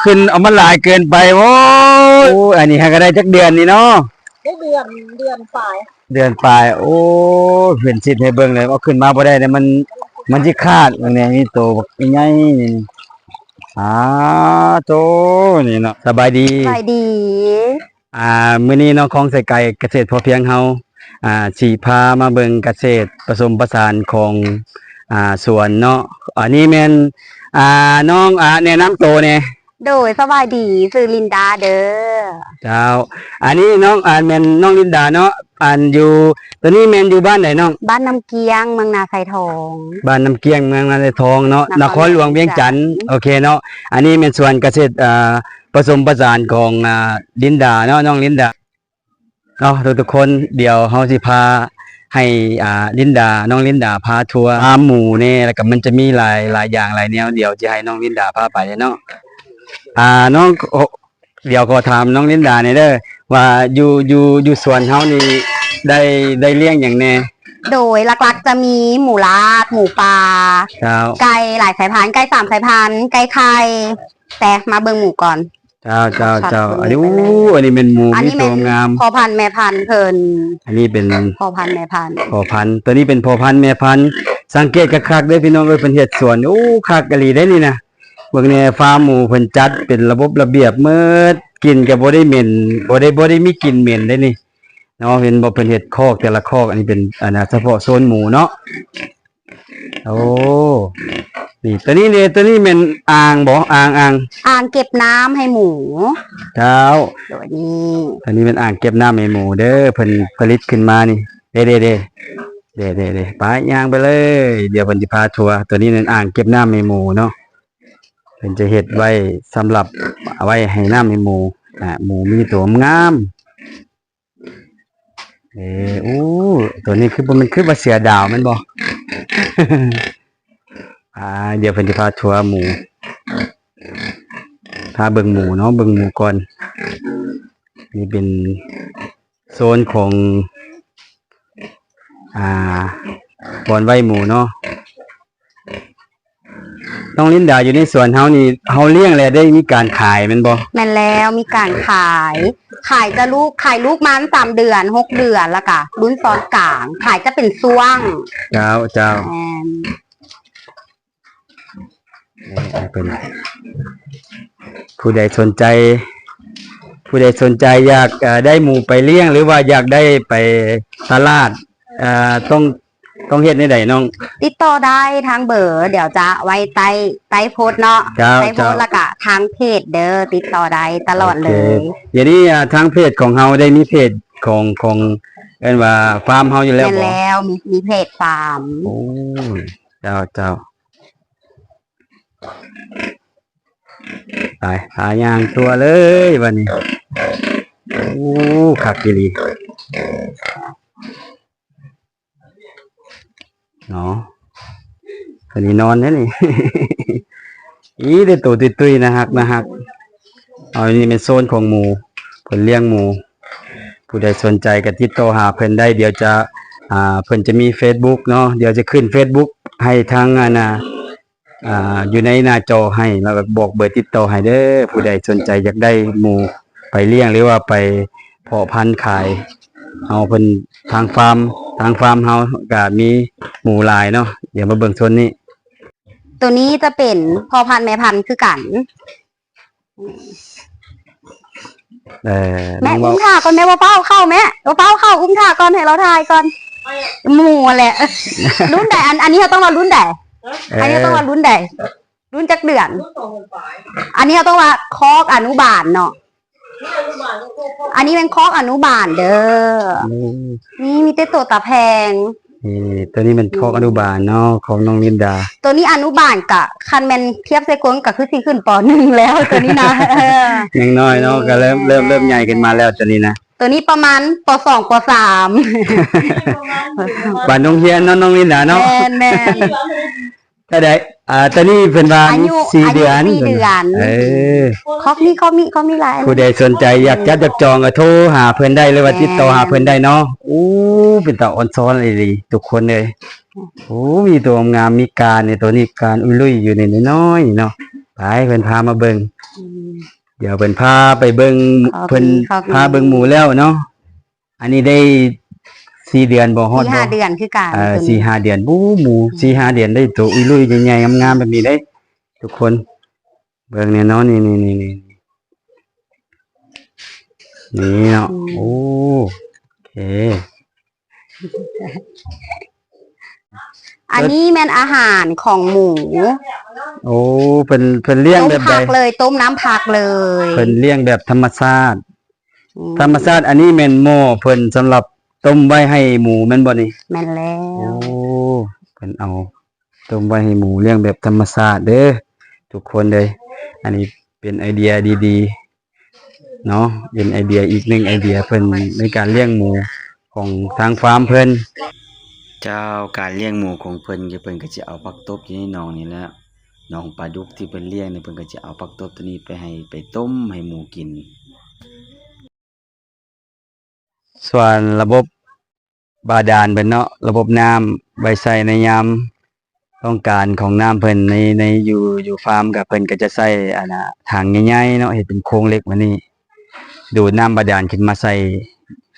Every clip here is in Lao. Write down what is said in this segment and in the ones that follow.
ຂຶ້ນເອົາມາຫຼາຍເກີນໄປ. ໂອ້ຍ ໂອ້ຍ ອັນນີ້ຫາກະໄດ້ຈັກເດືອນນີ້ເນາະ? ໄດ້ເດືອນ ເດືອນປາຍ. ເດືອນປາຍ. ໂອ້ຍ ເພິ່ນຊິດໃຫ້ເບິ່ງເລີຍ ເອົາຂຶ້ນມາບໍ່ໄດ້ເດ້ ມັນ ມັນຊິຂາດ. ເບິ່ງແດ່ ມີໂຕບັກໃຫຍ່ນີ້. ອາ ໂຕ ນີ້ເນາະ. ສະບາຍດີ. ສະບາຍດີ. ອ່າ ມື້ນີ້ເນາະ ຂອງສາຍໄກ່ກະເສດພໍພຽງເຮົາ ອ່າ ຊິພາມາເບິ່ງກະເສດປະສົມປະສານຂອງ ອ່າ ສວນເນາະ. ອັນນີ້ແມ່ນ ອ່າ ນ້ອງ ອ່າ ແນະນຳໂຕແດ່. ໂດຍ ສະບາຍດີ ຊື່ລິນດາເດີ. ເຈົ້າ ອັນນີ້ນ້ອງ ອ່າ ແມ່ນນ້ອງລິນດາເນາະ. ອັນຢູ່ ໂຕນີ້ແມ່ນຢູ່ບ້ານໃດນ້ອງ? ບ້ານນ້ຳກ້ຽງ ເມືອງນາຊາຍທອງ. ບ້ານນ້ຳກ້ຽງ ເມືອງນາຊາຍທອງເນາະ ນະຄອນຫຼວງວຽງຈັນ. ໂອເຄເນາະ ອັນນີ້ແມ່ນສວນກະເສດ ອ່າ ປະສົມປະສານຂອງ ອ່າ ລິນດາເນາະ ນ້ອງລິນດາເນາະ ທຸກໆຄົນ. ດຽວເຮົາຊິພາໃຫ້ ອ່າ ລິນດາ ນ້ອງລິນດາພາທົວ ພາໝູແດ່ ແລ້ວກະມັນຈະມີຫຼາຍ ຫຼາຍຢ່າງຫຼາຍແນວ ດຽວຈະໃຫ້ນ້ອງລິນດາພາໄປເນາະ. ອ່າ ນ້ອງ ດຽວຂໍຖາມນ້ອງລິນດາແດ່ເດີ ວ່າຢູ່ ຢູ່ ຢູ່ສວນເຮົານີ້ໄດ້ ໄດ້ລ້ຽງຫຍັງແດ່? ໂດຍ ຫຼັກໆຈະມີໝູລາດ ໝູປ່າ ເຈົ້າ ໄກ່ຫຼາຍສາຍພັນ ໄກ່ສາມສາຍພັນ ໄກ່ໄຂ່. ແຕ່ມາເບິ່ງໝູກ່ອນ. ເຈົ້າ ເຈົ້າ ເຈົ້າ. ອັນນີ້ ໂອ້ ອັນນີ້ແມ່ນໝູ ອັນນີ້ແມ່ນ ມີໂຕງາມ ພໍ່ພັນແມ່ພັນເພິ່ນ. ອັນນີ້ເປັນພໍ່ພັນແມ່ພັນ ພໍ່ພັນ. ໂຕນີ້ເປັນພໍ່ພັນແມ່ພັນ. ສັງເກດຄັກໆເດີພີ່ນ້ອງເອີຍ ເພິ່ນເຮັດສວນ. ໂອ້ ຄັກອີ່ຫຼີເດ້ນີ້ນະ. ເບິ່ງແດ່ ຟາມໝູເພິ່ນຈັດເປັນລະບົບລະບຽບໝົດ ກິ່ນກະບໍ່ໄດ້ເໝັນ ບໍ່ໄດ້ ບໍ່ໄດ້ມີກິ່ນເໝັນເດ້ນີ້ເນາະ. ເຫັນບໍ່ ເພິ່ນເຮັດຄອກແຕ່ລະຄອກ. ອັນນີ້ເປັນ ອັນນະ ສະເພາະໂຊນໝູເນາະ. ໂອ້ ນີ້ ໂຕນີ້ເດ ໂຕນີ້ແມ່ນອ່າງບໍ່? ອ່າງ ອ່າງ ອ່າງເກັບນ້ຳໃຫ້ໝູ. ເຈົ້າ ໂດຍ ນີ້ ອັນນີ້ແມ່ນອ່າງເກັບນ້ຳໃຫ້ໝູເດີ ເພິ່ນຜະລິດຂຶ້ນມານີ້. ເດ ເດ ເດ ໄປ ຍ່າງໄປເລີຍ ດຽວເພິ່ນຊິພາທົວ. ໂຕນີ້ແມ່ນອ່າງເກັບນ້ຳໃຫ້ໝູເນາະ. ເພິ່ນຈະເຮັດໄວ້ສຳລັບເອົາໄວ້ໃຫ້ນ້ຳໃຫ້ໝູ. ອ່າ ໝູມີໂຕງາມ. ເອີ ໂອ້ ໂຕນີ້ຄືບໍ່ແມ່ນ ຄືວ່າເສືອດາວແມ່ນບໍ່? ອ່າ ດຽວເພິ່ນຊິພາທົວໝູ ພາເບິ່ງໝູເນາະ ເບິ່ງໝູກ່ອນ. ນີ້ເປັນໂຊນຂອງ ອ່າ ບ່ອນໄວ້ໝູເນາະ. ນ້ອງລິນດາ ຢູ່ໃນສວນເຮົານີ້ ເຮົາລ້ຽງແລ້ວໄດ້ມີການຂາຍແມ່ນບໍ່? ແມ່ນແລ້ວ ມີການຂາຍ. ຂາຍຈະລູກ ຂາຍລູກມັນສາມເດືອນ ຫົກເດືອນ ແລ້ວກະລຸ້ນຊ້ອນກາງ. ຂາຍຈະເປັນຊ່ວງ. ເຈົ້າ ເຈົ້າ. ແມ່ນ. ນີ້ເປັນ ຜູ້ໃດສົນໃຈ ຜູ້ໃດສົນໃຈຢາກ ເອີ ໄດ້ໝູໄປລ້ຽງ ຫຼືວ່າຢາກໄດ້ໄປຕະຫຼາດ ເອີ ຕ້ອງ ຕ້ອງເຮັດແນວໃດນ້ອງ? ຕິດຕໍ່ໄດ້ທາງເບີ ດຽວຈະໄວ້ໃຕ້ ໃຕ້ໂພສເນາະ. ເຈົ້າ ໃຕ້ໂພສ ເຈົ້າ ແລ້ວກະທາງເພຈເດີ ຕິດຕໍ່ໄດ້ຕະຫຼອດເລີຍ. ໂອເຄ ດຽວນີ້ ອ່າ ທາງເພຈຂອງເຮົາໄດ້ມີເພຈຂອງ ຂອງ ເອີ້ນວ່າຟາມເຮົາຢູ່ແລ້ວບໍ່? ແມ່ນແລ້ວ ມີ ມີເພຈຟາມ. ໂອ້ ເຈົ້າ ເຈົ້າ. ໄປ ພາຍ່າງທົ່ວເລີຍບາດນີ້. ໂອ້ ຄັກອີ່ຫຼີເນາະ. ອັນນີ້ນອນເດ້ນີ້. ອີ ໄດ້ໂຕຕຸ້ຍໆ ໜ້າຮັກ ໜ້າຮັກ. ເອົາ ນີ້ແມ່ນໂຊນຂອງໝູ ເພິ່ນລ້ຽງໝູ. ຜູ້ໃດສົນໃຈກໍຕິດຕໍ່ຫາເພິ່ນໄດ້. ດຽວຈະ ອ່າ ເພິ່ນຈະມີເຟສບຸກເນາະ. ດຽວຈະຂຶ້ນເຟສບຸກໃຫ້ທາງ ອັນນ່າ ອ່າ ຢູ່ໃນໜ້າຈໍໃຫ້ ແລ້ວກໍບອກເບີຕິດຕໍ່ໃຫ້ເດີ. ຜູ້ໃດສົນໃຈຢາກໄດ້ໝູໄປລ້ຽງ ຫຼືວ່າໄປເພາະພັນຂາຍ ເຮົາເພິ່ນ ທາງຟາມ ທາງຟາມເຮົາກໍມີໝູຫຼາຍເນາະ. ດຽວມາເບິ່ງໂຊນນີ້. ໂຕນີ້ຈະເປັນພໍ່ພັນແມ່ພັນຄືກັນ. ເອີ ແມ່ ອຸ້ມຖ້າກ່ອນແມ່ ບໍ່ຟ້າວເຂົ້າແມ່ ບໍ່ຟ້າວເຂົ້າ ອຸ້ມຖ້າກ່ອນ ໃຫ້ລາວຖ່າຍກ່ອນ. ໝູຫັ້ນແຫຼະ ລຸ້ນໃດ? ອັນ ອັນນີ້ເຮົາຕ້ອງວ່າລຸ້ນໃດ? ເອີ ອັນນີ້ເຮົາຕ້ອງວ່າລຸ້ນໃດ? ລຸ້ນຈັກເດືອນ? ອັນນີ້ເຮົາຕ້ອງວ່າຄອກອະນຸບານເນາະ. ອັນນີ້ແມ່ນຄອກອະນຸບານເດີ. ໂອ້ ນີ້ມີແຕ່ໂຕຕາແພງ. ນີ້ ໂຕນີ້ແມ່ນຄອກອະນຸບານເນາະ ຂອງນ້ອງລິນດາ. ໂຕນີ້ອະນຸບານກະ ຄັນແມ່ນທຽບໃສ່ຄົນກະຄືຊິຂຶ້ນ ປໍໜຶ່ງ ແລ້ວ ໂຕນີ້ນະ. ຍັງນ້ອຍເນາະ ກະເລີ່ມ ເລີ່ມ ເລີ່ມໃຫຍ່ຂຶ້ນມາແລ້ວໂຕນີ້ນະ. ໂຕນີ້ປະມານ ປໍສອງ ປໍສາມ ບ້ານໂຮງຮຽນເນາະ ນ້ອງລິນດາເນາະ. ແມ່ນ ແມ່ນ. ເທົ່າໃດ? ອ່າ ຕອນນີ້ເພິ່ນວ່າ ອາຍຸ ສີ່ເດືອນ ອາຍຸສີ່ເດືອນ. ເອີ ຄອກນີ້ ຄອກນີ້ ຄອກນີ້ຫຼາຍ. ຜູ້ໃດສົນໃຈຢາກຈັດຢາກຈອງກໍໂທຫາເພິ່ນໄດ້ ຫຼືວ່າ ແມ່ນ ຕິດຕໍ່ຫາເພິ່ນໄດ້ເນາະ. ໂອ້ ເປັນຕາອ່ອນຊ້ອນອີ່ຫຼີທຸກຄົນເອີຍ. ໂອ້ ມີຕົວງາມ ມີການນີ້ ຕົວນີ້ການອຸລຸຍຢູ່ນີ້ນ້ອຍໆເນາະ. ໄປ ເພິ່ນພາມາເບິ່ງ. ອືມ. ດຽວເພິ່ນພາໄປເບິ່ງ ຂອບຄຸນ ເພິ່ນ ຂອບຄຸນ ພາເບິ່ງໝູແລ້ວເນາະ. ອັນນີ້ໄດ້ສີ່ເດືອນບໍ່ ຮອດບໍ່? ສີ່ຫ້າເດືອນຄືກັນ ເອີ ໂຕນີ້ ສີ່ຫ້າເດືອນ. ໂອ້ ໝູ ອືມ ສີ່ຫ້າເດືອນໄດ້ໂຕອີລຸຍໃຫຍ່ໆງາມໆແບບນີ້ເດ້ ທຸກຄົນ. ເບິ່ງແນ່ນອນ ນີ້ໆໆໆ ນີ້ເນາະ. ອືມ ໂອ້ ໂອເຄ. ອັນນີ້ແມ່ນອາຫານຂອງໝູ. ໂອ້ ເພິ່ນ ເພິ່ນລ້ຽງແບບໃດ? ຕົ້ມຜັກເລີຍ ຕົ້ມນ້ຳຜັກເລີຍ. ເພິ່ນລ້ຽງແບບທຳມະຊາດ. ອືມ ທຳມະຊາດ. ອັນນີ້ແມ່ນໝໍ້ເພິ່ນສຳລັບຕົ້ມໄວ້ໃຫ້ໝູແມ່ນບໍ່ນີ້? ແມ່ນແລ້ວ. ໂອ້ ເພິ່ນເອົາຕົ້ມໄວ້ໃຫ້ໝູ ລ້ຽງແບບທຳມະຊາດເດີທຸກຄົນເດີ. ອັນນີ້ເປັນໄອເດຍດີໆ ເນາະ ເປັນໄອເດຍອີກໜຶ່ງໄອເດຍເພິ່ນໃນການລ້ຽງໝູຂອງທາງຟາມເພິ່ນ. ເຈົ້າ ການລ້ຽງໝູຂອງເພິ່ນ ເພິ່ນກໍຈະເອົາຜັກຕົບຢູ່ໃນໜອງນີ້ແຫຼະ ໜອງປາດຸກທີ່ເພິ່ນລ້ຽງນີ້ ເພິ່ນກໍຈະເອົາຜັກຕົບໂຕນີ້ໄປໃຫ້ ໄປຕົ້ມໃຫ້ໝູກິນ. ສ່ວນລະບົບບາດານເພິ່ນເນາະ ລະບົບນ້ຳໄວ້ໃຊ້ໃນຍາມຕ້ອງການຂອງນ້ຳເພິ່ນໃນ ໃນຢູ່ ຢູ່ຟາມ ກໍເພິ່ນກໍຈະໃຊ້ອັນນ່າຖັງໃຫຍ່ໆເນາະ ເຮັດເປັນໂຄງເຫຼັກແບບນີ້ ດູດນ້ຳບາດານຂຶ້ນມາໃສ່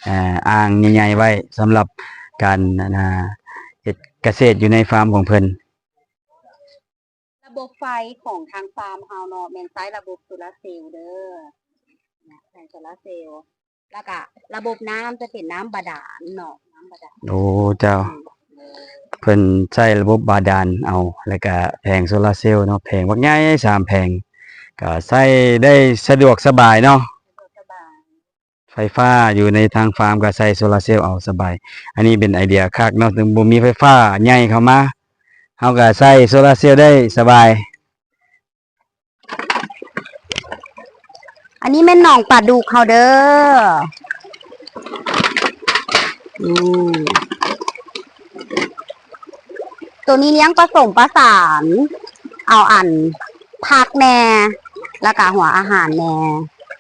ເອີ ອ່າງໃຫຍ່ໆໄວ້ ສຳລັບການອັນນ່າເຮັດກະເສດຢູ່ໃນຟາມຂອງເພິ່ນ. ລະບົບໄຟຂອງທາງຟາມເຮົາເນາະ ແມ່ນໃຊ້ລະບົບໂຊລາເຊວເດີ ໃຊ້ໂຊລາເຊວ ແລ້ວກະລະບົບນ້ຳຈະເປັນນ້ຳບາດານເນາະ ນ້ຳບາດານ. ໂອ້ ເຈົ້າ. ອືມ ເພິ່ນໃຊ້ລະບົບບາດານເອົາ ແລ້ວກະແຜງໂຊລາເຊວເນາະ ແຜງບັກໃຫຍ່ສາມແຜງ ກະໃຊ້ໄດ້ສະດວກສະບາຍເນາະ ສະດວກສະບາຍ. ໄຟຟ້າຢູ່ໃນທາງຟາມກໍໃຊ້ໂຊລາເຊວເອົາສະບາຍ. ອັນນີ້ເປັນໄອເດຍຄັກເນາະ ເຖິງບໍ່ມີໄຟຟ້າໃຫຍ່ເຂົ້າມາ ເຮົາກໍໃຊ້ໂຊລາເຊວໄດ້ສະບາຍ. ອັນນີ້ແມ່ນໜອງປາດຸກເຮົາເດີ. ອືມ ໂຕນີ້ລ້ຽງປະສົມປະສານ ເອົາອັນຜັກແດ່ ແລ້ວກະຫົວອາຫານແດ່.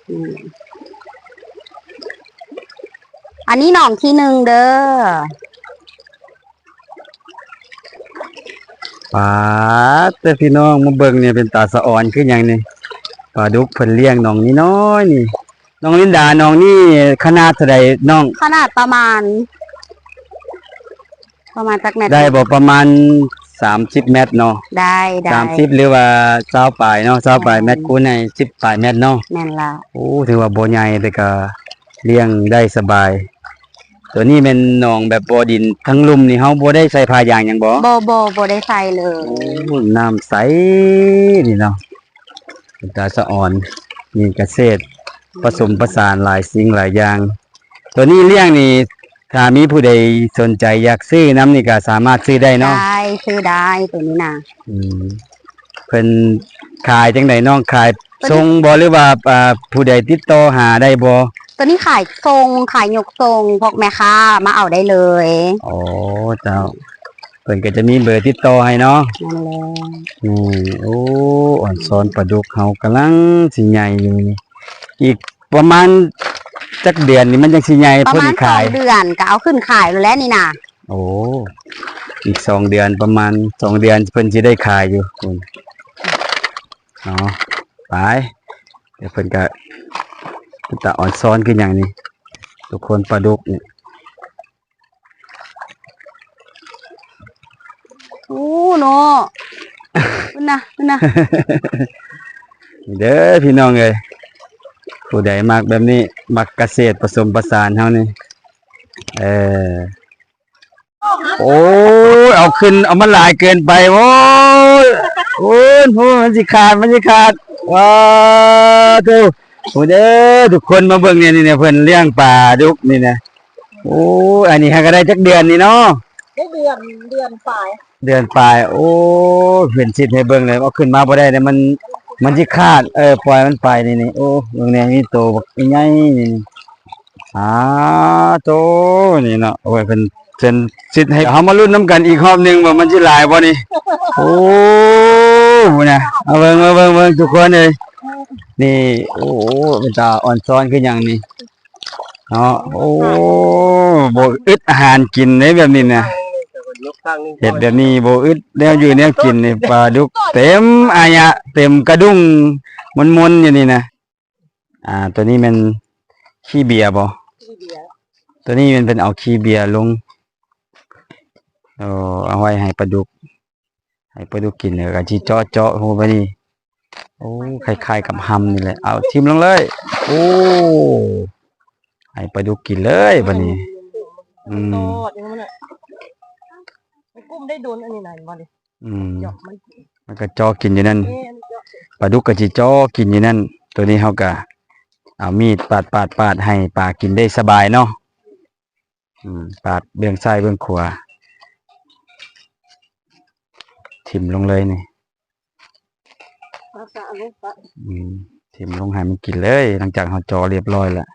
ອືມ ອັນນີ້ໜອງທີໜຶ່ງເດີ. ປາດ ເດີພີ່ນ້ອງ ມາເບິ່ງນີ້ ເປັນຕາສະອອນຄືຫຍັງນີ້ ປາດຸກເພິ່ນລ້ຽງໜອງນ້ອຍໆນີ້. ນ້ອງລິນດາ ໜອງນີ້ຂະໜາດເທົ່າໃດນ້ອງ? ຂະໜາດປະມານ ປະມານຈັກແມັດ? ໄດ້ບໍ່ ປະມານສາມສິບແມັດເນາະ? ໄດ້ ໄດ້ ສາມສິບ ຫຼືວ່າຊາວປາຍເນາະ ຊາວປາຍແມັດ ອືມ ຄູນໃຫ້ສິບປາຍແມັດເນາະ? ແມ່ນລະ. ໂອ້ ຖືວ່າບໍ່ໃຫຍ່ ແຕ່ກະລ້ຽງໄດ້ສະບາຍ. ໂຕນີ້ແມ່ນໜອງແບບບໍ່ດິນ ທັງລຸ່ມນີ້ເຮົາບໍ່ໄດ້ໃສ່ຜ້າຢາງຫຍັງບໍ່? ບໍ່ ບໍ່ ບໍ່ໄດ້ໃສ່ເລີຍ. ໂອ້ ນ້ຳໃສນີ້ເນາະ ເປັນຕາສະອອນ ມີກະເສດ ອືມ ປະສົມປະສານຫຼາຍສິ່ງຫຼາຍຢ່າງ. ໂຕນີ້ລ້ຽງນີ້ ຖ້າມີຜູ້ໃດສົນໃຈຢາກຊື້ນຳນີ້ກໍສາມາດຊື້ໄດ້ເນາະ? ໄດ້ ຊື້ໄດ້ໂຕນີ້ນະ. ອືມ ເພິ່ນຂາຍຈັ່ງໃດນ້ອງ? ຂາຍ ໂຕນີ້ ສົ່ງບໍ່ ຫຼືວ່າ ອ່າ ຜູ້ໃດຕິດຕໍ່ຫາໄດ້ບໍ່? ໂຕນີ້ຂາຍສົ່ງ ຂາຍຍົກສົ່ງ ພວກແມ່ຄ້າມາເອົາໄດ້ເລີຍ. ອໍ ເຈົ້າ ເພິ່ນກໍຈະມີເບີຕິດຕໍ່ໃຫ້ເນາະ. ນັ້ນແຫຼະ. ນີ້ ໂອ້ ອອນຊອນປາດຸກເຮົາກຳລັງຊິໃຫຍ່ຢູ່ນີ້ ອີກປະມານຈັກເດືອນນີ້ມັນຈັ່ງຊິໃຫຍ່ ປະມານ ພົ້ນຂາຍ? ສອງເດືອນກໍເອົາຂຶ້ນຂາຍແລ້ວນີ້ນະ. ໂອ້ ອີກສອງເດືອນ ປະມານສອງເດືອນເພິ່ນຊິໄດ້ຂາຍຢູ່. ເນາະ ໄປ ດຽວເພິ່ນກະ ເປັນຕາອອນຊອນຄືຫຍັງນີ້ ທຸກຄົນ ປາດຸກນີ້. ໂອ້ ເນາະ ພຸ້ນນະ ພຸ້ນນະ. ນີ້ເດີພີ່ນ້ອງເອີຍ ຜູ້ໃດມັກແບບນີ້ ມັກກະເສດປະສົມປະສານເຮົານີ້ ເອີ ໂອ້ຍ ເອົາຂຶ້ນ ເອົາມາຫຼາຍເກີນໄປ. ໂອ້ຍ ໂອ້ຍ ໂອ້ຍ ມັນຊິຂາດ ມັນຊິຂາດ. ວ້າ ໂທ້ ໂອ້ເດີ ທຸກຄົນມາເບິ່ງນີ້ ນີ້ ນີ້ ເພິ່ນລ້ຽງປາດຸກນີ້ນະ. ໂອ້ຍ ອັນນີ້ຫາກະໄດ້ຈັກເດືອນນີ້ເນາະ? ໄດ້ເດືອນ ເດືອນປາຍ ເດືອນປາຍ. ໂອ້ຍ ເພິ່ນຊິດໃຫ້ເບິ່ງເລີຍ ເອົາຂຶ້ນມາບໍ່ໄດ້ເດ້ ມັນ ມັນຊິຂາດ. ເອີ ປ່ອຍມັນໄປນີ້ ນີ້. ໂອ້ ເບິ່ງແດ່ ມີໂຕບັກໃຫຍ່ນີ້. ອາໂຕ ນີ້ເນາະ ໂອ້ຍ ເພິ່ນ ເພິ່ນຊິດໃຫ້ເຮົາມາລຸ້ນນຳກັນອີກຮອບໜຶ່ງວ່າມັນຊິຫຼາຍບໍ່ນີ້. ໂອ້ ພຸ້ນນະ ເອົາເບິ່ງ ເບິ່ງ ເບິ່ງ ເບິ່ງ ທຸກຄົນເອີຍ ນີ້. ໂອ້ ເປັນຕາອອນຊອນຄືຫຍັງນີ້ເນາະ. ໂອ້ ບໍ່ອຶດອາຫານກິນເດ້ແບບນີ້ນະ ເຮັດແບບນີ້ບໍ່ອຶດແນວຢູ່ແນວກິນນີ້. ປາດຸກເຕັມອາຍະ ເຕັມກະດຸ້ງມົນໆຢູ່ນີ້ນະ. ອ່າ ຕົວນີ້ແມ່ນຂີ້ເບຍບໍ່? ຂີ້ເບຍ. ຕົວນີ້ແມ່ນເພິ່ນເອົາຂີ້ເບຍລົງ ເອີ ເອົາໄວ້ໃຫ້ປາດຸກ ໃຫ້ປາດຸກກິນ ເອີ ກະຊິເຈາະໆ ໂຫ ບາດນີ້ ໂອ້ ຄ້າຍໆກັບຮຳນີ້ແຫຼະ ເອົາຖິ້ມລົງເລີຍ ໂອ້ ໃຫ້ປາດຸກກິນເລີຍບາດນີ້ ອືມ ມັນກຸ້ມໄດ້ດົນອັນນີ້ນະ ເຫັນບໍ່ນີ້ ອືມ ມັນກະເຈາະກິນຢູ່ນັ້ນ ປາດຸກກະຊິເຈາະກິນຢູ່ນັ້ນ ໂຕນີ້ເຮົາກະເອົາມີດປາດໆໆ ໃຫ້ປາກິນໄດ້ສະບາຍເນາະ. ອືມ ປາດເບື້ອງຊ້າຍເບື້ອງຂວາ ຖິ້ມລົງເລີຍນີ້ ປາດ ປາດ ອືມ ຖິ້ມລົງໃຫ້ມັນກິນເລີຍ ຫຼັງຈາກເຮົາເຈາະລຽບຮ້ອຍແລ້ວ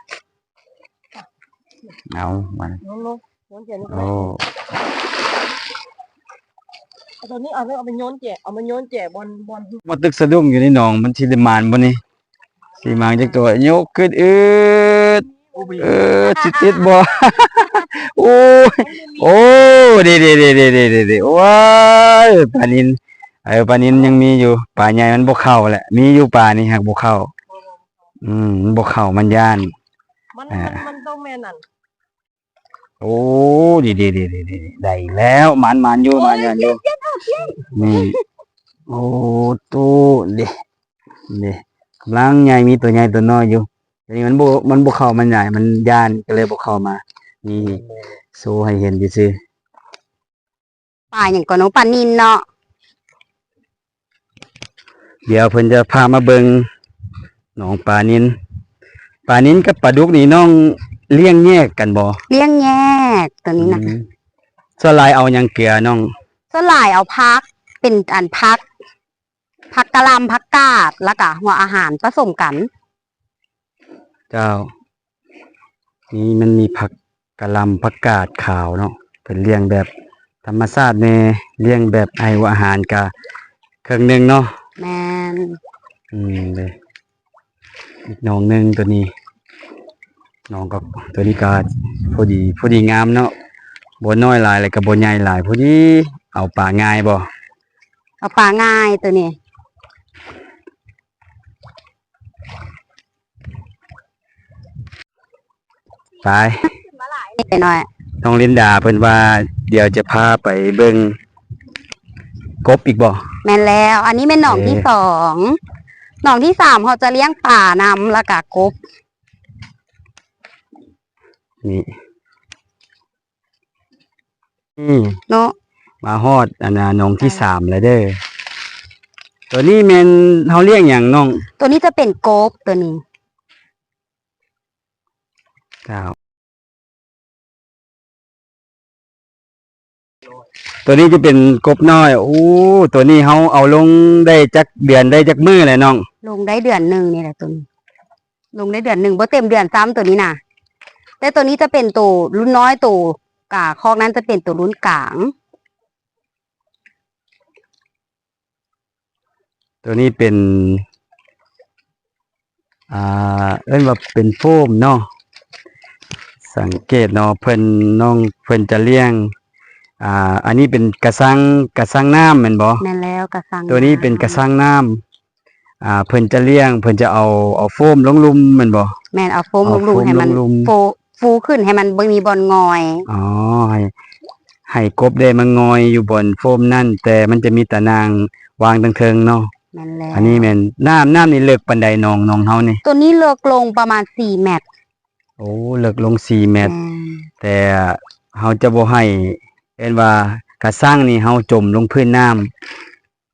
ເອົາ ມັນ ໂຍນລົງ ໂຍນແຈະລົງ ໂອ້ ເອົາໂຕນີ້ ເອົາ ເອົາໄປໂຍນແຈະ ເອົາມາໂຍນແຈະບ່ອນ ບ່ອນ ມາຕຶກສະດຸ້ງຢູ່ໃນໜອງ ມັນຊິໄດ້ໝານບໍ່ນີ້? ຊິມາຈັກຕົວ ຍົກຂຶ້ນອືດ ເອີ ຊິຕິດບໍ່? ໂອ້ຍ ໂອ້ ເດໆໆ ໂອ້ຍ ປານິນ ເອີ ປານິນຍັງມີຢູ່ ປາໃຫຍ່ມັນບໍ່ເຂົ້າແຫຼະ ມີຢູ່ປານີ້ຫາກບໍ່ເຂົ້າ ອືມ ມັນບໍ່ເຂົ້າ ມັນຢ້ານ ມັນ ອ່າ ມັນ ມັນຕ້ອງແມ່ນອັນ ໂອ້ ດີໆ ໄດ້ແລ້ວ ໝານໆຢູ່ ໝານໆຢູ່ ນີ້ ໂອ້ ໂຕ ເດ ເດ ກຳລັງໃຫຍ່ ມີຕົວໃຫຍ່ຕົວນ້ອຍຢູ່ ດຽວນີ້ມັນບໍ່ ມັນບໍ່ເຂົ້າ ມັນໃຫຍ່ ມັນຢ້ານ ກະເລີຍບໍ່ເຂົ້າມາ ນີ້ ໂຊໃຫ້ເຫັນຊື່ໆ. ປາຫຍັງກໍເນາະ ປານິນເນາະ ດຽວເພິ່ນຈະພາມາເບິ່ງໜອງປານິນ ປານິນກັບປາດຸກນີ້ນ້ອງລ້ຽງແຍກກັນບໍ່? ລ້ຽງແຍກ ໂຕນີ້ນະ ອືມ ສ່ວນຫຼາຍເອົາຫຍັງເກືອນ້ອງ? ສ່ວນຫຼາຍເອົາຜັກ ເປັນອັນຜັກ ຜັກກະຫຼ່ຳ ຜັກກາດ ແລ້ວກະຫົວອາຫານປະສົມກັນ ເຈົ້າ ນີ້ມັນມີຜັກກະຫຼ່ຳ ຜັກກາດຂາວເນາະ ເພິ່ນລ້ຽງແບບທຳມະຊາດແດ່ ລ້ຽງແບບໃຫ້ຫົວອາຫານກະເຄິ່ງໜຶ່ງເນາະ ແມ່ນ ອືມ ເດ ອີກໜອງໜຶ່ງໂຕນີ້ ໜອງກໍ ໂຕນີ້ກໍພໍດີ ພໍດີງາມເນາະ ບໍ່ນ້ອຍຫຼາຍ ແລ້ວກໍບໍ່ໃຫຍ່ຫຼາຍ ພໍດີ ເອົາປາງ່າຍບໍ່? ເອົາປາງ່າຍໂຕນີ້. ໄປ ເດັກນ້ອຍ ນ້ອງລິນດາເພິ່ນວ່າ ດຽວຈະພາໄປເບິ່ງກົບອີກບໍ່? ແມ່ນແລ້ວ ອັນນີ້ແມ່ນໜອງທີສອງ ໜອງທີສາມເຮົາຈະລ້ຽງປານຳ ແລ້ວກະກົບ ນີ້ ອືມ ເນາະ ມາຮອດອັນນ່າ ໜອງທີສາມແລ້ວເດີ ໂຕນີ້ແມ່ນເຮົາລ້ຽງຫຍັງນ້ອງ? ໂຕນີ້ຈະເປັນກົບ ໂຕນີ້ ເຈົ້າ ໂຕນີ້ຈະເປັນກົບນ້ອຍ ໂອ້ ໂຕນີ້ເຮົາເອົາລົງໄດ້ຈັກເດືອນ ໄດ້ຈັກມື້ແລ້ວນ້ອງ? ລົງໄດ້ເດືອນໜຶ່ງນີ້ແຫຼະ ໂຕນີ້ ລົງໄດ້ເດືອນໜຶ່ງ ບໍ່ເຕັມເດືອນຊ້ຳ ໂຕນີ້ນະ ແຕ່ໂຕນີ້ຈະເປັນໂຕລຸ້ນນ້ອຍ ໂຕກາຄອກນັ້ນຈະເປັນໂຕລຸ້ນກາງ ໂຕນີ້ເປັນ ອ່າ ເອີ້ນວ່າເປັນໂຟມເນາະ ສັງເກດເນາະ ເພິ່ນ ນ້ອງເພິ່ນຈະລ້ຽງ ອ່າ ອັນນີ້ເປັນກະຊັງ ກະຊັງນ້ຳແມ່ນບໍ່? ແມ່ນແລ້ວ ກະຊັງ ໂຕນີ້ເປັນກະຊັງນ້ຳ ອ່າ ເພິ່ນຈະລ້ຽງ ເພິ່ນຈະເອົາ ເອົາໂຟມລົງລຸ່ມແມ່ນບໍ່? ແມ່ນ ເອົາໂຟມລົງລຸ່ມ ເອົາໂຟມ ໃຫ້ມັນ ລົງລຸ່ມ ຟູ ຟູຂຶ້ນ ໃຫ້ມັນບໍ່ມີບ່ອນງ່ອຍ ອໍ ໃຫ້ ໃຫ້ກົບໄດ້ມາງ່ອຍຢູ່ບ່ອນໂຟມນັ້ນ ແຕ່ມັນຈະມີຕາໜ່າງວາງເທິງໆເນາະ ແມ່ນແລ້ວ ອັນນີ້ແມ່ນ ນ້ຳ ນ້ຳນີ້ເລິກປານໃດ ໜອງ ໜອງເຮົານີ້? ໂຕນີ້ເລິກລົງປະມານສີ່ແມັດ ໂອ້ ເລິກລົງສີ່ແມັດ ແມ່ນ ແຕ່ເຮົາຈະບໍ່ໃຫ້ ເອີ້ນວ່າກະຊັງນີ້ເຮົາຈົມລົງພື້ນນ້ຳ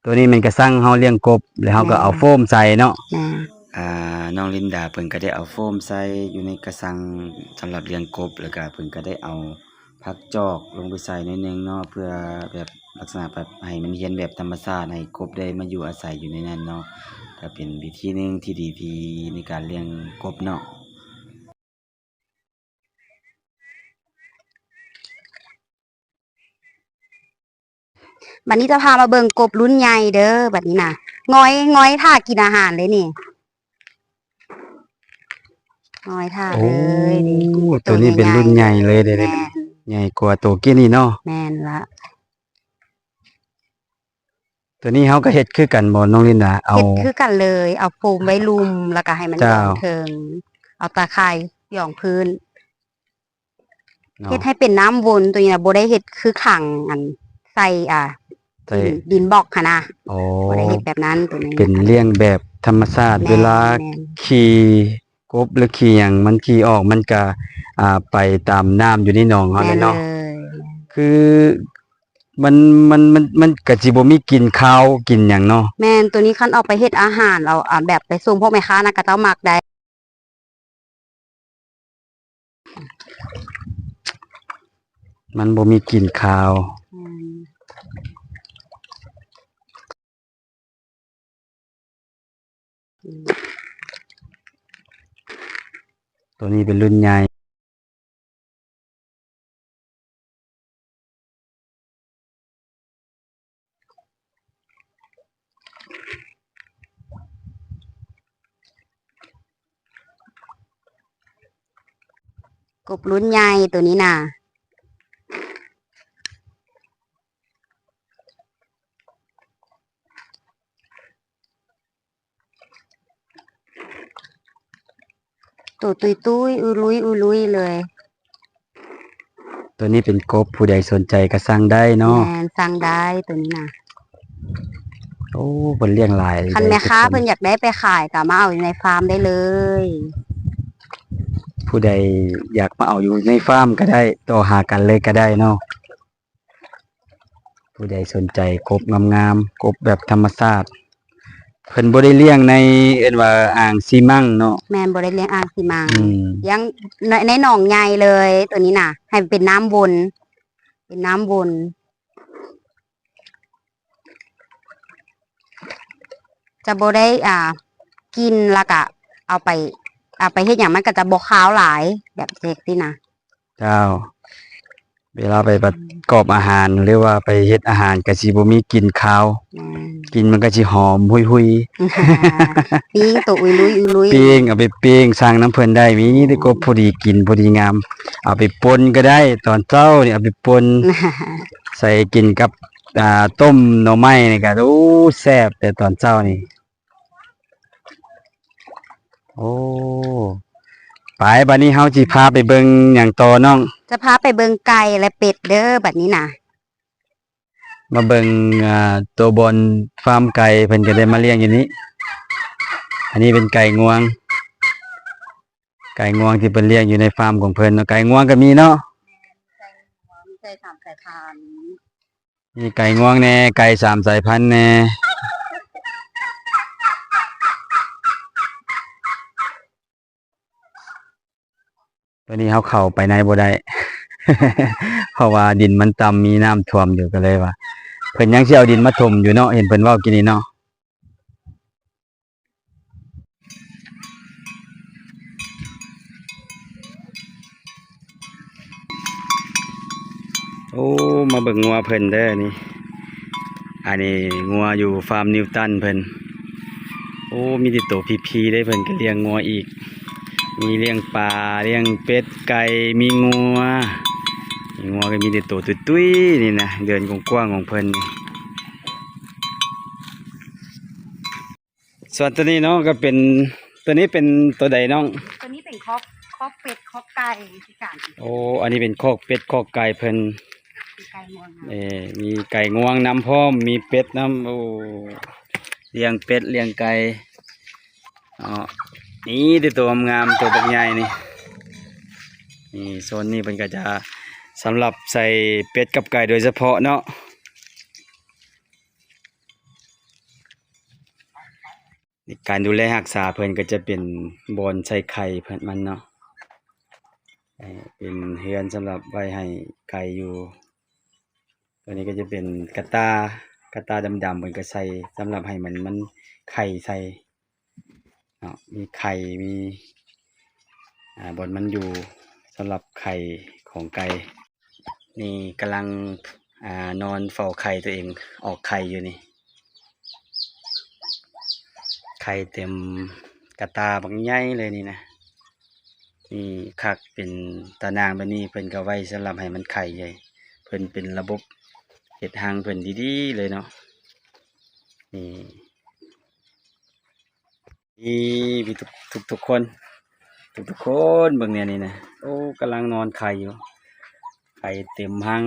ໂຕນີ້ແມ່ນກະຊັງເຮົາລ້ຽງກົບ ແລ້ວເຮົາກໍເອົາໂຟມໃສ່ເນາະ ແມ່ນ ອ່າ ນ້ອງລິນດາເພິ່ນກໍໄດ້ເອົາໂຟມໃສ່ຢູ່ໃນກະຊັງສຳລັບລ້ຽງກົບ ແລ້ວກໍເພິ່ນກໍໄດ້ເອົາຜັກຈອກລົງໄປໃສ່ໜ້ອຍໜຶ່ງເນາະ ເພື່ອແບບລັກສະນະແບບໃຫ້ມັນຮຽນແບບທຳມະຊາດ ໃຫ້ກົບໄດ້ມາຢູ່ອາໄສຢູ່ໃນນັ້ນເນາະ ກໍເປັນວິທີໜຶ່ງທີ່ດີທີ່ ໃນການລ້ຽງກົບເນາະ. ບັດນີ້ຈະພາມາເບິ່ງກົບລຸ້ນໃຫຍ່ເດີ ບັດນີ້ນະ ງອຍ ງອຍຖ້າກິນອາຫານເລີຍນີ້ ງອຍຖ້າເລີຍນີ້ ໂອ້ ໂຕນີ້ເປັນລຸ້ນໃຫຍ່ເລີຍເດ້ ແມ່ນ ໃຫຍ່ກວ່າໂຕກີ້ນີ້ເນາະ ແມ່ນລະ. ຕົວນີ້ເຮົາກໍເຮັດຄືກັນບໍ່ນ້ອງລິນດາ? ເອົາ ເຮັດຄືກັນເລີຍ ເອົາໂຟມໄວ້ລຸ່ມ ແລ້ວກໍໃຫ້ມັນ ເຈົ້າ ຢອງເທິງ ເອົາຕາຂ່າຍຢອງພື້ນ ເນາະ ເຮັດໃຫ້ເປັນນ້ຳວົນ. ຕົວນີ້ນະ ບໍ່ໄດ້ເຮັດຄືຂັງ ອັນ ໃສ່ ອ່າ ໃສ່ ດິນ ດິນບລັອກຫັ້ນນະ. ອໍ ບໍ່ໄດ້ເຮັດແບບນັ້ນ. ຕົວນີ້ເປັນລ້ຽງແບບທຳມະຊາດ. ແມ່ນ ເວລາ ແມ່ນ ຂີ່ ກົບ ຫຼື ຂີ້ຫຍັງ ມັນຂີ້ອອກ ມັນກະ ອ່າ ໄປຕາມນ້ຳຢູ່ໃນໜອງເຮົາແຫຼະເນາະ. ແມ່ນເລີຍ. ຄືມັນ ມັນ ມັນ ມັນກະຊິບໍ່ມີກິ່ນຄາວກິ່ນຫຍັງເນາະ. ແມ່ນ. ໂຕນີ້ຄັນເອົາໄປເຮັດອາຫານ ເອົາ ອ່າ ແບບໄປສົ່ງພວກແມ່ຄ້ານະ ເຂົາເຈົ້າມັກໄດ້. ມັນບໍ່ມີກິ່ນຄາວ. ແມ່ນ. ໂຕນີ້ເປັນລຸ້ນໃຫຍ່. ກົບລຸ້ນໃຫຍ່ໂຕນີ້ນະ. ໂຕຕຸ້ຍໆ ອຸລຸຍໆ ອຸລຸຍເລີຍ. ໂຕນີ້ເປັນກົບ ຜູ້ໃດສົນໃຈກໍສັ່ງໄດ້ເນາະ. ແມ່ນ ສັ່ງໄດ້ໂຕນີ້ນະ. ໂອ້ ເພິ່ນລ້ຽງຫຼາຍ. ຄັນແມ່ຄ້າເພິ່ນຢາກໄດ້ໄປຂາຍກໍມາເອົາຢູ່ໃນຟາມໄດ້ເລີຍ. ຜູ້ໃດຢາກມາເອົາຢູ່ໃນຟາມກໍໄດ້ ຕໍ່ຫາກັນເລີຍກໍໄດ້ເນາະ. ຜູ້ໃດສົນໃຈກົບງາມໆ ກົບແບບທຳມະຊາດ ເພິ່ນບໍ່ໄດ້ລ້ຽງໃນ ເອີ້ນວ່າອ່າງຊີມັງເນາະ. ແມ່ນ ບໍ່ໄດ້ລ້ຽງອ່າງຊີມັງ. ອືມ ລ້ຽງໃນ ໃນໜອງໃຫຍ່ເລີຍ ໂຕນີ້ນະ ໃຫ້ເປັນນ້ຳວົນ ເປັນນ້ຳວົນ ຈະບໍ່ໄດ້ ອ່າ ກິນ ແລ້ວກະເອົາໄປ ເອົາໄປເຮັດຫຍັງ ມັນກໍຈະບໍ່ຄາວຫຼາຍ ແບບຈັ່ງຊີ້ນະ. ເຈົ້າ ເວລາໄປປະກອບອາຫານ ຫຼືວ່າໄປເຮັດອາຫານ ກໍຊິບໍ່ມີກິ່ນຄາວ. ແມ່ນ. ກິ່ນມັນກໍຊິຫອມຫຸຍໆ. ປີ້ງໂຕອຸລຸຍອຸລຸຍ. ປີ້ງ ເອົາໄປປີ້ງ ສັ່ງນຳເພິ່ນໄດ້. ມີແຕ່ກົບພໍດີກິນ ພໍດີງາມ. ເອົາໄປປົ່ນກໍໄດ້ ຕອນເຊົ້ານີ້ເອົາໄປປົ່ນ ໃສ່ກິນກັບ ອ່າ ຕົ້ມໜໍ່ໄມ້ນີ້ກໍ ໂອ້ ແຊບແຕ່ຕອນເຊົ້ານີ້. ໂອ້ ໄປ ບາດນີ້ເຮົາຊິພາໄປເບິ່ງຫຍັງຕໍ່ນ້ອງ? ຈະພາໄປເບິ່ງໄກ່ ແລະ ເປັດເດີ ບາດນີ້ນະ. ມາເບິ່ງ ອ່າ ໂຕບ່ອນຟາມໄກ່ ເພິ່ນກໍໄດ້ມາລ້ຽງຢູ່ນີ້. ອັນນີ້ເປັນໄກ່ງວງ ໄກ່ງວງທີ່ເພິ່ນລ້ຽງຢູ່ໃນຟາມຂອງເພິ່ນເນາະ. ໄກ່ງວງກໍມີເນາະ. ແມ່ນ ໄກ່ງວງ ໄກ່ສາມສາຍພັນ ມີໄກ່ງວງແດ່ ໄກ່ສາມສາຍພັນແດ່. ຕອນນີ້ເຮົາເຂົ້າໄປໃນບໍ່ໄດ້ ເພາະວ່າດິນມັນຕ່ຳ ມີນ້ຳຖ້ວມຢູ່ ກໍເລີຍວ່າ ເພິ່ນຍັງຊິເອົາດິນມາຖົມຢູ່ເນາະ ເຫັນເພິ່ນເວົ້າກີ້ນີ້ເນາະ. ໂອ້ ມາເບິ່ງງົວເພິ່ນເດີນີ້. ອັນນີ້ງົວຢູ່ຟາມນິວຕັນເພິ່ນ. ໂອ້ ມີແຕ່ໂຕພີໆເດ້ ເພິ່ນກໍລ້ຽງງົວອີກ. ມີລ້ຽງປາ ລ້ຽງເປັດ ໄກ່ ມີງົວ. ມີງົວກໍມີແຕ່ໂຕຕຸ້ຍໆນີ້ນະ ເດີ່ນກວ້າງໆຂອງເພິ່ນ. ສ່ວນຕົວນີ້ເນາະ ກໍເປັນ ຕົວນີ້ເປັນຕົວໃດນ້ອງ? ຕົວນີ້ເປັນຄອກ ຄອກເປັດ ຄອກໄກ່ຄືກັນ. ໂອ້ ອັນນີ້ເປັນຄອກເປັດ ຄອກໄກ່ເພິ່ນ. ມີໄກ່ງວງນຳ. ເອີ ມີໄກ່ງວງນຳພ້ອມ ມີເປັດນຳ. ໂອ້ ລ້ຽງເປັດລ້ຽງໄກ່ເນາະ. ນີ້ແຕ່ໂຕງາມໆ ໂຕບັກໃຫຍ່ນີ້. ນີ້ ໂຊນນີ້ເພິ່ນກໍຈະສຳລັບໃສ່ເປັດກັບໄກ່ໂດຍສະເພາະເນາະ. ການດູແລຮັກສາເພິ່ນກໍຈະເປັນບ່ອນໃສ່ໄຂ່ເພິ່ນມັນເນາະ ເປັນເຮືອນສຳລັບໄວ້ໃຫ້ໄກ່ຢູ່. ຕົວນີ້ກໍຈະເປັນກະຕ່າ ກະຕ່າດຳໆ ເພິ່ນກໍໃສ່ສຳລັບໃຫ້ມັນ ມັນໄຂ່ໃສ່ເນາະ ມີໄຂ່ ມີ ອ່າ ບ່ອນມັນຢູ່ສຳລັບໄຂ່ຂອງໄກ່. ນີ້ກຳລັງ ອ່າ ນອນເຝົ້າໄຂ່ຕົວເອງ ອອກໄຂ່ຢູ່ນີ້. ໄຂ່ເຕັມກະຕ່າບັກໃຫຍ່ເລີຍນີ້ນະ. ນີ້ຄັກ ເປັນຕາໜ່າງແບບນີ້ ເພິ່ນກໍໄວ້ສຳລັບໃຫ້ມັນໄຂ່ໃຫຍ່. ເພິ່ນເປັນລະບົບເຮັດຮັງເພິ່ນດີໆເລີຍເນາະ. ນີ້ ນີ້ມີທຸກ ທຸກໆຄົນ ທຸກໆຄົນ ເບິ່ງແນວນີ້ນະ ໂອ້ ກຳລັງນອນໄຂ່ຢູ່ ໄຂ່ເຕັມຮັງ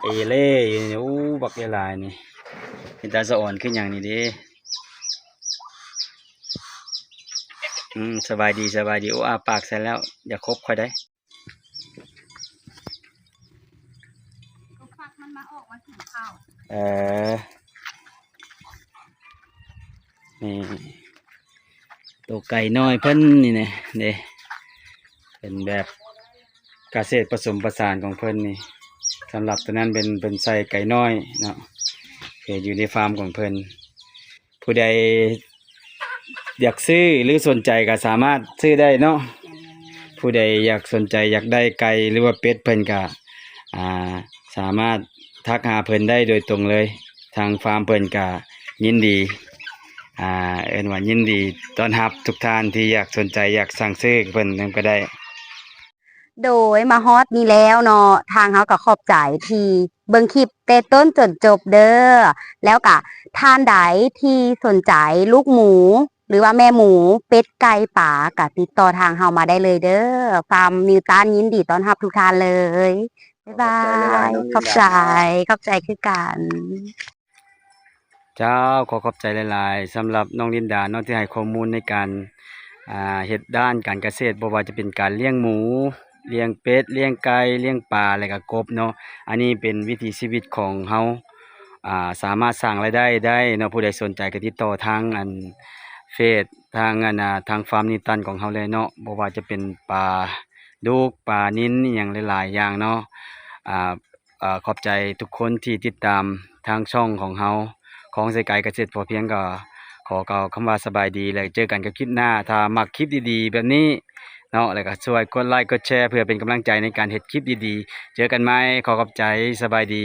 ເອເລ່ຢູ່ນີ້ ໂອ້ ບັກຫຼາຍໆນີ້ ເປັນຕາສະອອນຄືຫຍັງນີ້ເດ້. ອືມ ສະບາຍດີ ສະບາຍດີ ໂອ້ ອ້າປາກໃສ່ແລ້ວ ຢ່າຄົບຂ້ອຍໄດ໋. ກໍຟັກມັນມາອອກມາກິນເຂົ້າ ເອີ ນີ້ ໂຕໄກ່ນ້ອຍເພິ່ນນີ້ແນ່ເດ້ ເປັນແບບກະເສດປະສົມປະສານຂອງເພິ່ນນີ້ ສຳລັບໂຕນັ້ນເປັນ ເພິ່ນໃສ່ໄກ່ນ້ອຍເນາະ ເຮັດຢູ່ໃນຟາມຂອງເພິ່ນ. ຜູ້ໃດຢາກຊື້ ຫຼື ສົນໃຈກໍສາມາດຊື້ໄດ້ເນາະ ຜູ້ໃດຢາກສົນໃຈຢາກໄດ້ໄກ່ ຫຼືວ່າເປັດ ເພິ່ນກະ ອ່າ ສາມາດທັກຫາເພິ່ນໄດ້ໂດຍຕົງເລີຍ ທາງຟາມເພິ່ນກະຍິນດີ ອ່າ ເອີ້ນວ່າຍິນດີຕ້ອນຮັບທຸກທ່ານທີ່ຢາກສົນໃຈຢາກສັ່ງຊື້ເພິ່ນນຳກໍໄດ້. ໂດຍ ມາຮອດນີ້ແລ້ວເນາະ ທາງເຮົາກໍຂອບໃຈທີ່ເບິ່ງຄລິບແຕ່ຕົ້ນຈົນຈົບເດີ ແລ້ວກະທ່ານໃດທີ່ສົນໃຈລູກໝູ ຫຼືວ່າແມ່ໝູ ເປັດ ໄກ່ ປາ ກະຕິດຕໍ່ທາງເຮົາມາໄດ້ເລີຍເດີ ຟາມນິວຕັນຍິນດີຕ້ອນຮັບທຸກທ່ານເລີຍ. ບາຍບາຍ ຂອບໃຈ ຂອບໃຈ ຂອບໃຈຄືກັນ. ເຈົ້າ ຂໍຂອບໃຈຫຼາຍໆ ສຳລັບນ້ອງລິນດາເນາະ ທີ່ໃຫ້ຂໍ້ມູນໃນການ ອ່າ ເຮັດດ້ານການກະເສດ ບໍ່ວ່າຈະເປັນການລ້ຽງໝູ ລ້ຽງເປັດ ລ້ຽງໄກ່ ລ້ຽງປາ ແລະກະກົບເນາະ ອັນນີ້ເປັນວິຖີຊີວິດຂອງເຮົາ ອ່າ ສາມາດສ້າງລາຍໄດ້ໄດ້ເນາະ ຜູ້ໃດສົນໃຈກະຕິດຕໍ່ທາງ ອັນ ເຟສ ທາງ ອັນ ອ່າ ທາງຟາມນິວຕັນຂອງເຮົາເລີຍເນາະ ບໍ່ວ່າຈະເປັນປາດຸກ ປານິນ ອີ່ຫຍັງຫຼາຍໆຢ່າງເນາະ ອ່າ ເອີ ຂອບໃຈທຸກຄົນທີ່ຕິດຕາມທາງຊ່ອງຂອງເຮົາ ຂອງສາຍກາຍກະເສດພໍພຽງ ກໍຂໍກ່າວຄຳວ່າສະບາຍດີ ແລະ ເຈີກັນກັບຄລິບໜ້າ. ຖ້າມັກຄລິບດີໆແບບນີ້ເນາະ ແລ້ວກໍຊ່ວຍກົດໄລກົດແຊ ເພື່ອເປັນກຳລັງໃຈໃນການເຮັດຄລິບດີໆ. ເຈີກັນໃໝ່. ຂໍຂອບໃຈ. ສະບາຍດີ.